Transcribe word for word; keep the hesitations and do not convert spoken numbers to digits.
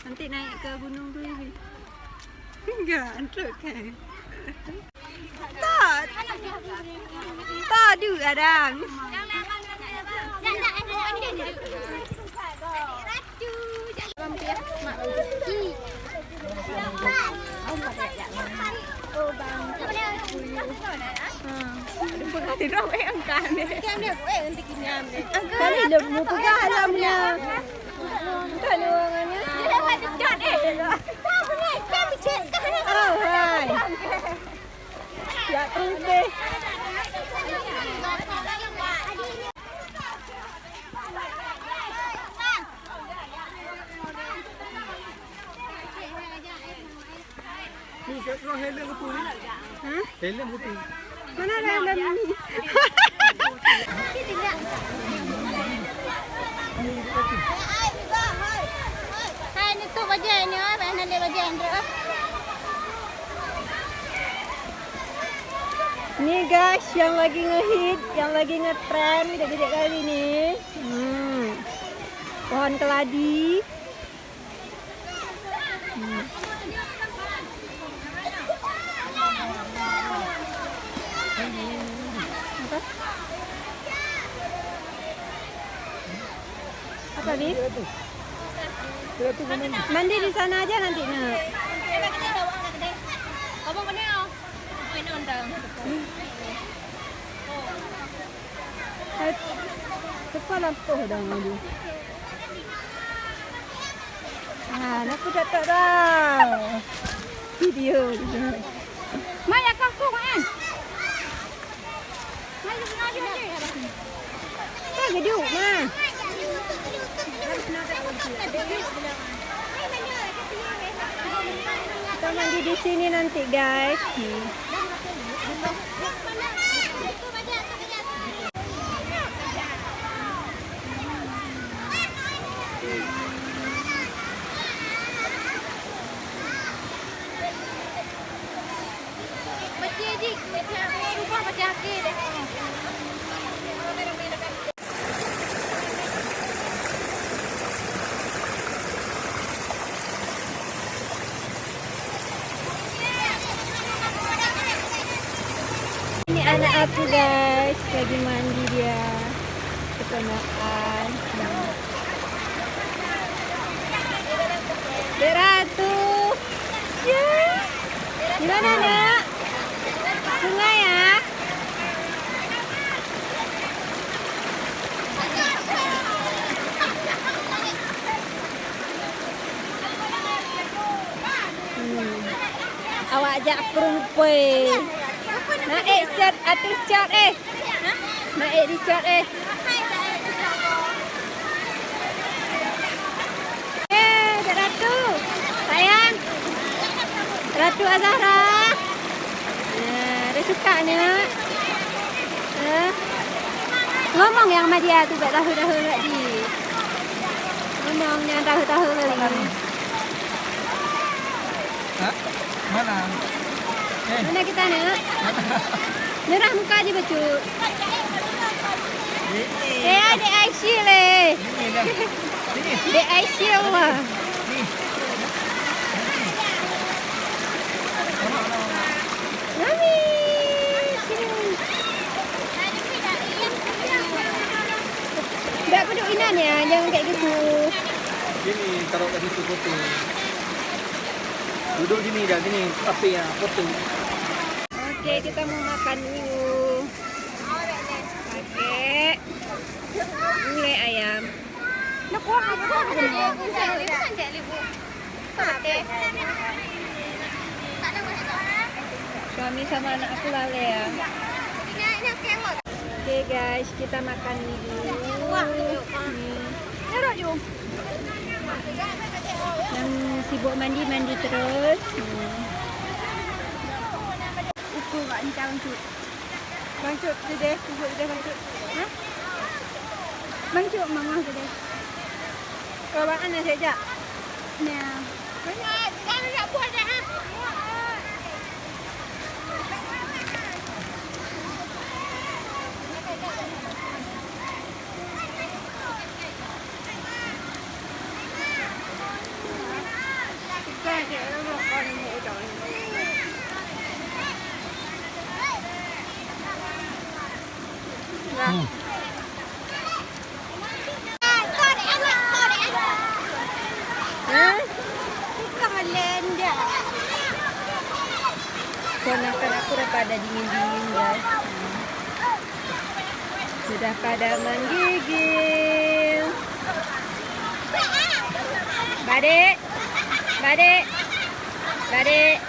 Nanti naik ke gunung tu, Ibi. Enggak, antruk kan? Tak. Tak ada kadang. Kali lom mu peugah alam na. Entah ni orang ni. Oh, hai. Ya, terus deh. Hah? Helm betul. Mana ada helm ni? Hai, nutup bajai ni, oh. Payah nalek bajai ni, oh. Ni guys, yang lagi ngehit, yang lagi ngetren, jijak kali ni. Hmm. Pohon keladi. Hmm. Apa? Apa, Bi? Mandi di sana aja nanti, nak. Hai, tepa lampôh dah ngaju. Ah, nak peugah tak dah. Video, video. Mai, ya, kau tu, Wan. Mai, jom, jom, jom. Hai, geduk, Ma. Kita mandi di sini nanti, guys. Hmm. Ini anak aku, guys, lagi mandi dia. Keponakan. Dek Ratu. Ya. Di mana, Nak? Sungai, ya? Hmm. Awak jak prumpoi. Naik cat, atas cat, eh. Naik di cat, eh. Eh, Dek Ratu. Sayang. Ratu Azahra. Eh, dia suka ni, Mak. Eh. Ngomong nyang ma dia tu bak tahu-tahu lagi. Ngomong nyang tahu-tahu lagi. Ha? Mana? Eh. Mana kita, Nak? Merah muka je, bacut. Eh, ada Aisyil, eh. Ini dah. Sini. Dek Aisyil lah. Ni. Mami, sini. Tak duduk inan ya, jangan kayak gitu. Sini, taruh kat situ foto. Duduk sini dah, sini. Apa ya, foto. Okey, kita mau makan dulu. Pakai gulai ayam. Suami sama anak aku lalai ya. Oke guys, kita makan dulu. Hmm. Yang sibuk mandi, mandi terus. Hmm. Ukur kat ni, Bang Cut. Bang Cut, deh, tunggu deh, Bang Cut. Ha? Bang Cut, mama tu deh. Kau bang Anas jak? Ya. Banyak, jangan nak buat dah, ha? Pada dingin-dingin, guys. Sudah pada menggigil. Badik. Badik. Badik.